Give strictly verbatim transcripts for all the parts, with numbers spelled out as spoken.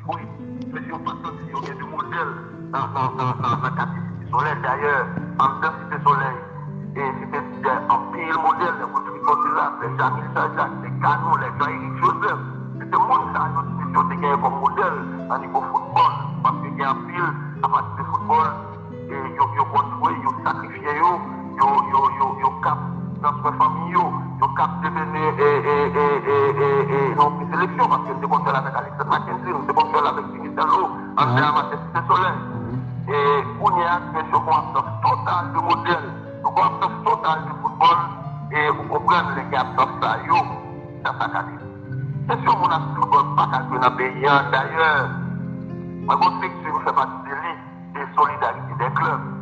Wi, mesye yo pa santi yo gen de modèl nan, nan, nan, nan, nan katye Site Solèy. Dayè, anndan Site Solèy, e Site Sud, anpil modèl, lè Wilfried Jean te la, lè Jamil Jean-Jacques, lè Canon, lè Jean-Éric Joseph. Se te moun sa yo, ti mesye yo te genyen kòm modèl nan nivo foutbòl, paske gen anpil, apati de foutbòl, e yo, yo konn jwe, yo sakrifye yo, yo, yo, yo, yo kab pran swen fanmi yo, yo kab deveni e, e, e, e, e, e, nan preseleksyon, paske nou te konn fè l avèk Alexandre McKenzie, nou te konn fè l avèk Jimmy Saint-Loup, ansyen amatè Site Solèy. E kounye a, ti mesye, yo gen yon absans total de modèl, yo gen yon absans total de foutbòl, e ou konprann lè gen absans sa yo, sa, sa ka rive. Kesyon moun ak foutbòl pa ka jwe nan peyi a, dayè, mwen gen yon strikti, m fè pati de li, de Solidarité des Clubs.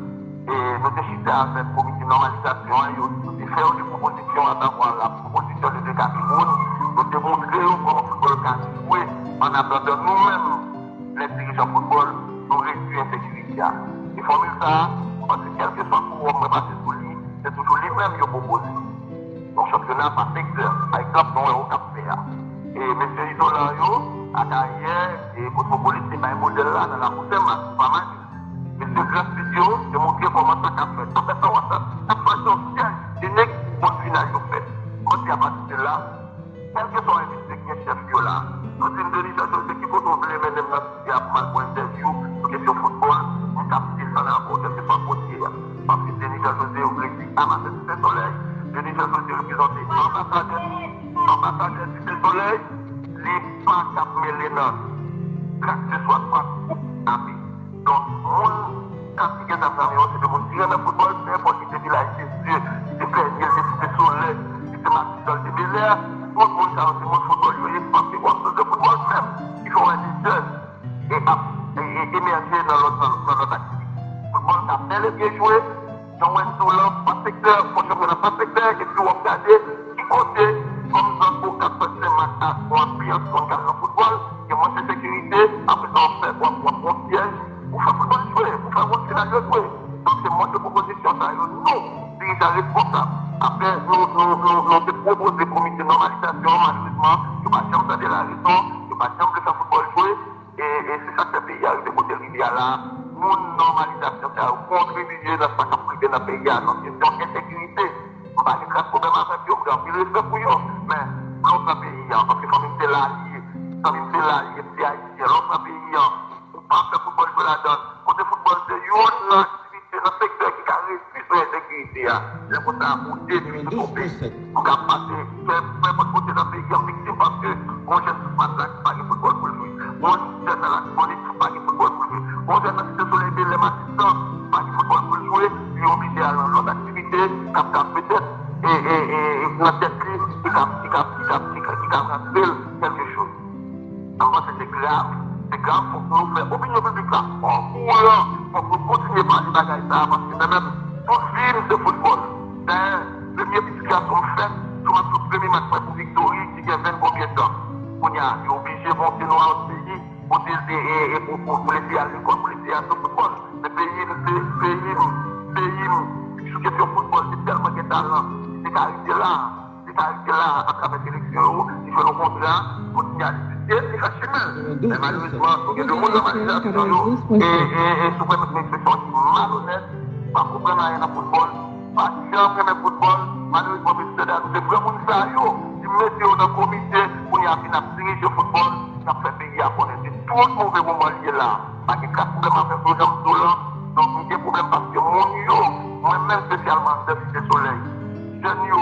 E nou te chita avèk komite nòmalizasyon an, yo, nou te fè yo de pwopozisyon, asavwa la pwopozisyon de dekati moun. Nou te montre yo kòman foutbòl ka jwe, an atandan nou menm, lè dirijan foutbòl, nou redui ensekirite a. E fòmil sa a, mwen panse kèlkeswa fowòm mwen pase sou li, se toujou li menm yo pwopoze. Donk, chanpyona pa sektè. Pa egzanp, nou wè Okap fè a. E mesye Izolan yo, Akayè, e Kosmopolit, te bay modèl la nan Lakou Senmak, se pa Malis. Mesye Gran Sud yo, te montre kòman sa ka fèt. Apre sa, w ap, ap fè yon syèj inik, bon final yo fèt. Mwen di apati de la, kèlkeswa envite ki gen chèf yo la, nou di m Denis Jean José ki kote w vle mennen m nan sijè a pou m al pran entèvyou sou kesyon foutbòl, m t ap desann avè w kèlkeswa kote a. Paske Denis Jean José reprezante Site Solèy, Denis Jean José reprezante anbasadè, anbasadè Site Solèy, li pa t ap mele nan kèlkeswa gwoup ame. Donk, moun k ap piga zam nan men yo, se de moun ki renmen foutbòl, nenpòt ki te Vilaj de Dye, ki te Pènye, ki te Site Solèy, ki te Matisan, ki te Bèlè, tout moun sa yo se moun foutbòl yo ye, paske w ap jwe foutbòl menm, ki fè w wè de jèn e ap e, e, emèje nan lòt, nan, nan lòt aktivite. Foutbòl ka bèl e byen jwe, jan w wè Izolan pa sektè, fò chanpyona pa sektè, epi w ap gade ki kote, kòm zòn Okap, Senmak, a, yon anbiyans moun k al nan foutbòl, gen mwens ensekirite, apre sa w ap fè, w ap, w ap pran syèj, pou fè foutbòl jwe, pou fè wòt final yo jwe. Donk, se mòd de pwopozisyon sa yo, nou, dirijan responsab. Apre, nou, nou, nou, nou te pwopoze komite nòmalizasyon an, malerezman, yo pa janm tande larezon, yo pa janm vle fè foutbòl jwe, e, e se sa k fè peyi a rive kote l rive a la. Moun nòmalizasyon sa yo kontribye nan sa k ap rive nan peyi a, nan kesyon ensekirite. M pa gen kras pwoblèm avèk yo, m gen anpil respè pou yo. Men, lè w pran peyi a, paske fanmi m se la l ye, fanmi m se la l ye, m se ayisyen, lè w pran peyi a, ou pa fè foutbòl jwe ladan l. Kote foutbòl se youn nan aktivite, nan sektè ki ka redui ensekirite a. Lè konsa, ou detwi tout yon peyi. Ou ka pase, fè, fè nenpòt kote nan peyi an viktim paske yon jèn sou Fatra ki pa gen foutbòl pou l jwe. Yon jèn nan Latibonit ki pa gen foutbòl pou l jwe. Yon jèn nan Site Solèy, Bèlè, Matisan pa gen foutbòl pou l jwe. Li oblije al nan lòt aktivite k ap, k ap petèt, e, e, e, e nan tèt li, ki ka, ki ka, ki ka, ki ka, ki ka rantre l kèlke choz. Mwen panse se grav. Se grav, fòk nou fè opinyon piblik la an kouran. Fòk nou kontinye pale bagay sa a, paske mwen menm, tout vi m se foutbòl. Dayè, premye pitit gason m fèt, sou m ap sou premye match mwen pou Victory, ki gen ven konbyen tan. Kounye a, yo oblije monte nou a lòt peyi, pou te, e, e, e pou, pou, pou l eseye al lekòl, pou l eseye al jwe foutbòl. Men peyi m, se peyi m, peyi m, sou kesyon foutbòl, li tèlman gen talan, li te ka rete la. Li ka rete la atravè seleksyon yo, li jwenn yon kontra, kontinye al etidye, li fè chimen l. Men malerezman, nou gen de moun nan malerezasyon yo, e, e, e, si w pèmèt mwen ekspresyon an, ki malonèt, pa konprann anyen nan foutbòl, pa janm renmen foutbòl. Malerezman, mesye dam, se granmoun sa yo ki mete yo nan komite, kounye a vin ap dirije foutbòl, k ap fè peyi a konnen se tout move moman l ye la. Pa gen kras pwoblèm avèk yo, jan m di w lan. Donk, m gen pwoblèm paske moun yo, mwen menm espesyalman, m nan Site Solèy, jèn yo,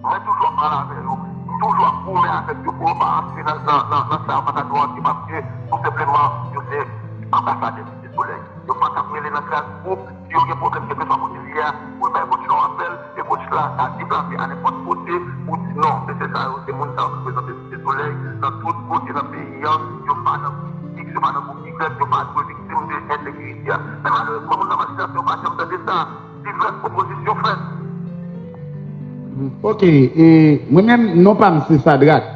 mwen toujou ap pale avè yo, m toujou ap goumen avèk yo pou yo pa antre nan, nan, nan, nan sa yo pa ta dwe antre paske tou senpleman, yo se anbasadè Site Solèy. Yo pa t ap rele nan kras gwoup, si yo gen pwoblèm, kèlkeswa kote l ye a, pou l bay coach la yon apèl, e coach la ka deplase a nenpòt kote pou di non, mesye sa yo, se moun sa yo ki reprezante Site Solèy nan tout kote nan peyi an, yo pa nan gwoup X, yo pa nan gwoup Y, yo pa dwe viktim de ensekirite a. Men malerezman, moun nan malerezasyon yo pa janm tande sa. Divès pwopozisyon fèt. Ok, e mwen menm, non pa m se Sadrak.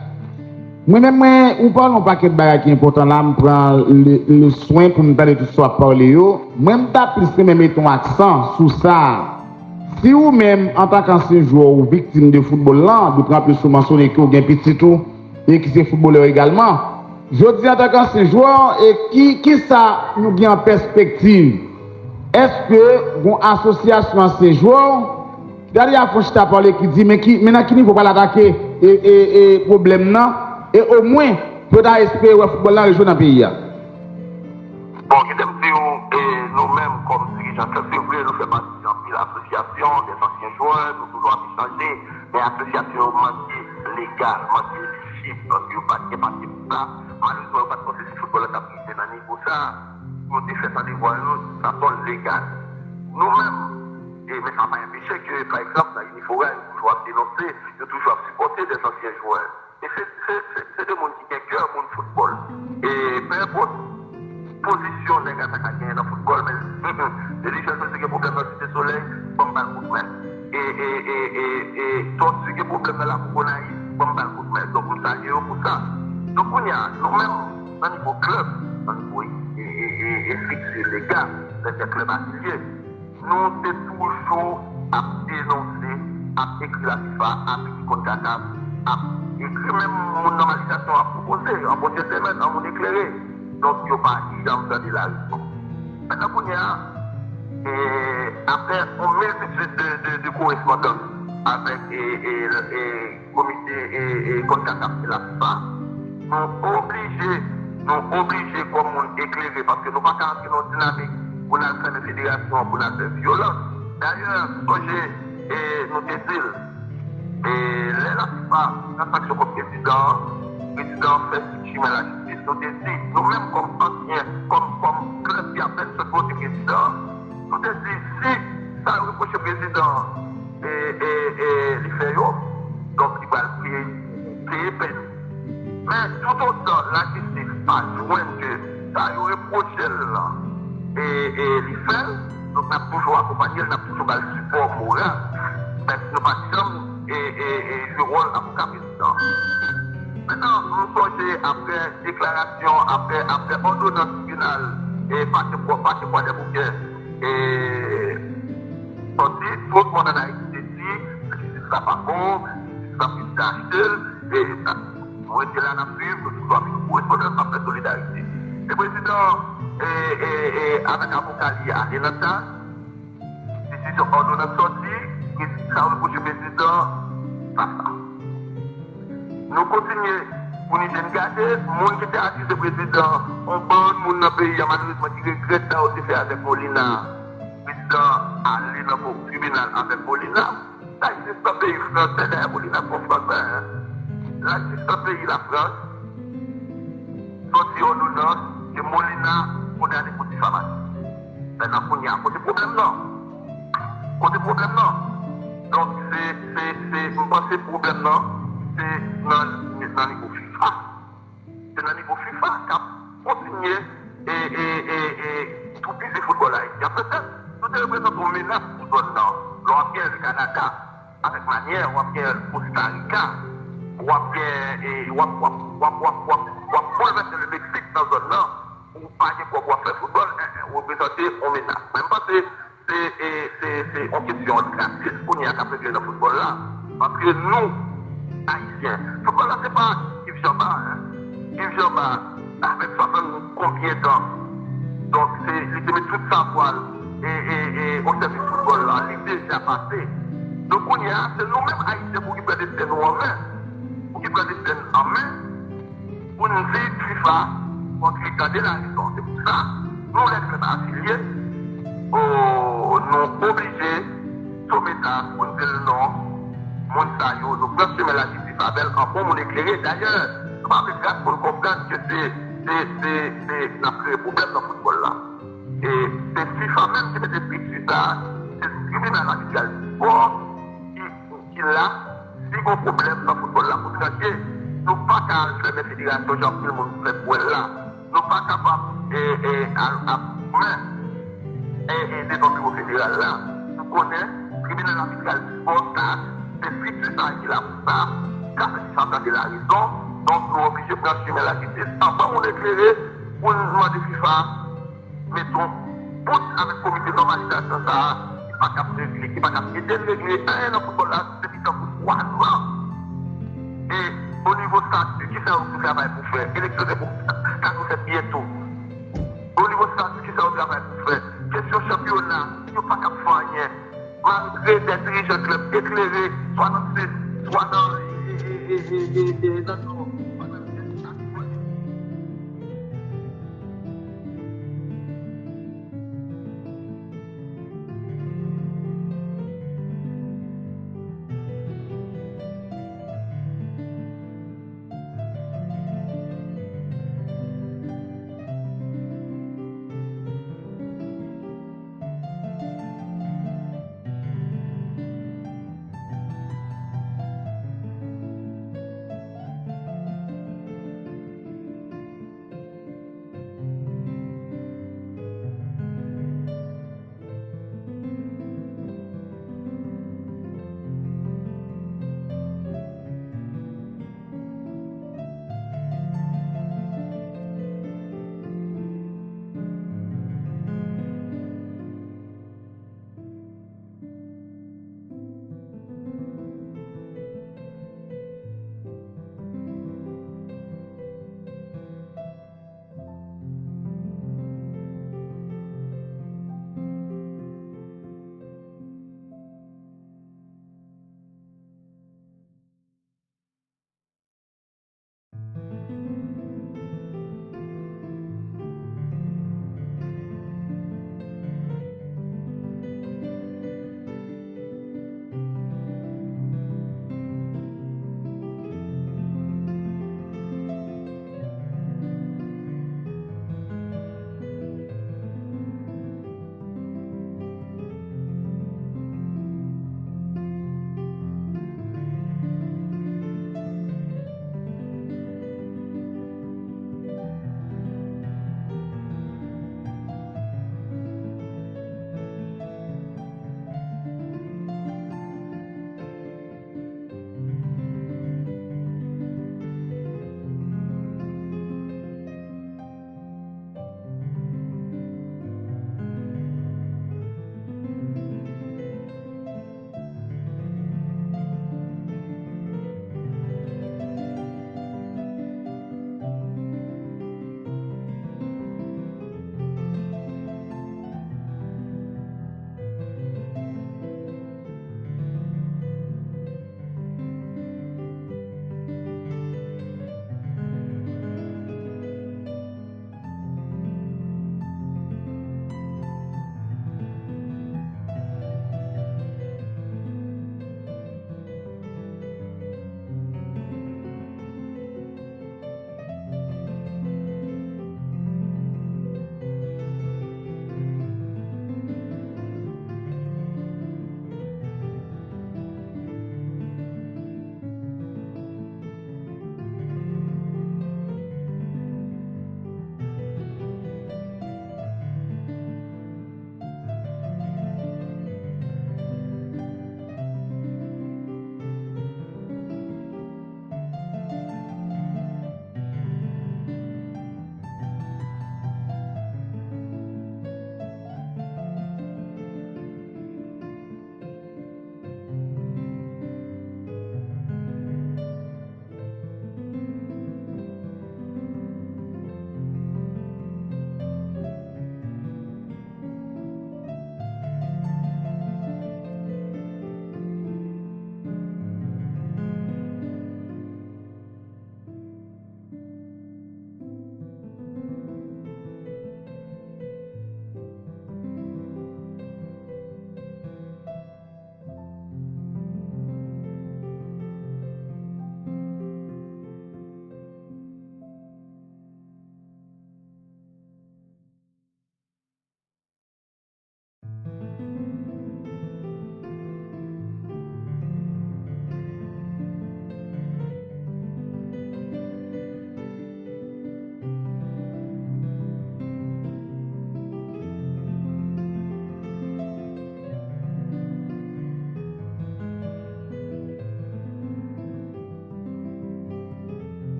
Mwen menm, mwen, ou pale yon pakèt bagay ki enpòtan la, m pran le, le swen pou m tande tout sa w ap pale yo. Mwen, m ta plis renmen mete yon aksan sou sa. Si ou menm, antanke ansyen jwè, ou viktim de foutbòl lan, doutnan plis ou mansyone ke w gen pitit ou, e ki se foutbolè egalman, Jodi, antanke ansyen jwè, e ki, ki sa nou gen an pèspektiv? Èske gon asosyasyon ansyen jwè ki ta deja fè yon chita pale ki di, men ki, men nan ki nivo pral atake e, e, e pwoblèm nan, e omwen pou yo ta espere wè foutbòl la rejwe nan peyi a? Bon, kite m di w, e, nou menm kòm dirijan klèb, se vre, nou fè pati de anpil asosyasyon, de ansyen jwè, nou toujou ap echanje, men asosyasyon yo manke legal, manke elijib, paske yo pa t gen papye pou sa. Malerezman, yo pa t panse si foutbòl la t ap rive nan nivo sa a. Pou yo te fè tande vwa yo, sa t yon legal. Nou menm, e, men sa pa enpeche ke, pa egzanp, nan Inifora, yo toujou ap denonse, yo toujou ap sipòte de ansyen jwè. E se, se, se, se de moun ki gen kè moun foutbòl. E pe enpòt pozisyon nèg la ta ka genyen nan foutbòl, men mm, mm, Delichè Jose gen pwoblèm nan Site Solèy, ban m ba l kout men. E, e, e, e, e Tòti gen pwoblèm nan Lakou Gonayiv, ban m ba l kout men. Donk, m salye yo pou sa. Donk, kounye a, nou menm, nan nivo klèb, nan nivo e, e, e, e, estrikti legal, sètè klèb afilye, nou te toujou ap denonse, ap ekri Lafifa, ap ekri Konkakaf, ap ekri menm moun nòmalizasyon ap pwopoze, an bon Dye semèn, an moun eklere. Donk, yo pa janm tande larepons. Mentnan, kounye a, e, apre yon miltitid de, de, de korespondans avèk e, e, e, komite e, e Konkakaf e Lafifa, nou oblije, nou oblije kòm moun eklere, paske nou pa ka antre nan yon dinamik pou n al fèmen federasyon an, pou n al fè vyolans. Dayè, sonje, e, nou te di l, e, lè Lafifa pran sanksyon kont prezidan an, prezidan an fè sik chimen lajistis. Nou te di, nou menm kòm ansyen, kòm, kòm klèb ki apèn sot vote prezidan an, nou te di, si sa yo repwoche prezidan an, e, e, e, li fè yo, donk li pral peye, peye pèn. Men toutotan lajistis pa jwenn ke sa yo repwoche l lan, e, e, li fè l, donk n ap toujou akonpanye l, n ap toujou ba l sipò moral. Men nou pa t janm, e, e, e, jwe wòl avoka prezidan. Mentnan, nou sonje apre deklarasyon, apre, apre òdonans tribinal, e, pache Kwa-, pache Kwadèboukè, e, sòti, tout moun ann Ayiti te di, jistis la pa bon, jistis la prezidan achte l, e, nou rete la, n ap swiv, nou toujou ap ekri korespondans, n ap fè solidarite. E prezidan, e, e, e, avèk avoka li ale nan tas, desizyon òdonans sòti, sa repwoche prezidan, sa sa. Nou kontinye pou nou jwenn gade, moun ki te akize prezidan, yon bann moun nan peyi a, malerezman, ki regrèt sa yo te fè avèk Molina. Prezidan ale nan tribinal avèk Molina. Lajistis nan peyi Frans, dayè Molina se yon Fransè, en. Lajistis nan peyi Lafrans sòti òdonans ke Molina kondane pou difamasyon. Mentnan, kounye a, kote pwoblèm nan? Kote pwoblèm nan? Donk, se, se, se, m panse pwoblèm nan, se nan, nan nivo fifa. Se nan nivo fifa k ap kontinye e, e, e, e toupizi foutbòl ayisyen. Petèt, nou te reprezante yon menas pou zòn nan. Lè w ap gen Kanada, avèk manyè, w ap gen Kostarika, w ap gen, e, w ap, w ap, w ap, w ap, w ap, w ap boulvèse le Meksik nan zòn nan, ou pa gen kòb w ap fè foutbòl, en, en, ou reprezante yon menas. Men m panse se, e, se, se yon kesyon gratis kounye a k ap regle nan foutbòl la. Paske nou, Ayisyen, foutbòl la se pa Yves Jean Bart, en. Yves Jean Bart, avèk swasannkonbyen tan. Donk, se, li te met tout savwa l e, e, e, o sèvis foutbòl la. Li deja pase. Donk, kounye a, se nou menm Ayisyen pou ki pran desten nou an men. Pou ki pran desten n an men. Pou n di fifa, fòk li tande larezon. Se pou sa, nou, lè klèb afilye, o, nou oblije someta pou n di l non, moun sa yo, nou pran chimen lajistis avè l an bon moun eklere. Dayè, nou pa vle gras pou n konprann ke se, se, se, se, n ap kreye pwoblèm nan foutbòl la. E se fifa menm ki mete estrikti sa a, se tribinal abitral spò ki, ki la, si gon pwoblèm nan foutbòl la pou tranche. Nou pa ka al fèmen federasyon jan anpil moun fè kwè l la. Nou pa kapab, e, e, al ap men, e, e, devan biwo federal la. Nou konnen tribinal abitral spò sa, se estrikti sa ki la pou sa, ka fè fifa tande larezon. Donk, nou oblije pran chimen lajistis an bon moun eklere pou n mande fifa met yon bout avèk komite nòmalizasyon sa a, ki pa t ap regle, ki pa t ap ede n regle anyen nan foutbòl la depi tankou twa zan. E o nivo stati, ki fè yo gen travay pou fè, eleksyon se pou Sa se kisa yo travay pou fè. Kesyon chanpyona, yo pa kab fè anyen. Malgre de dirijan klèb eklere, swa nan sis, swa nan, e, e, e, e, e, e, nan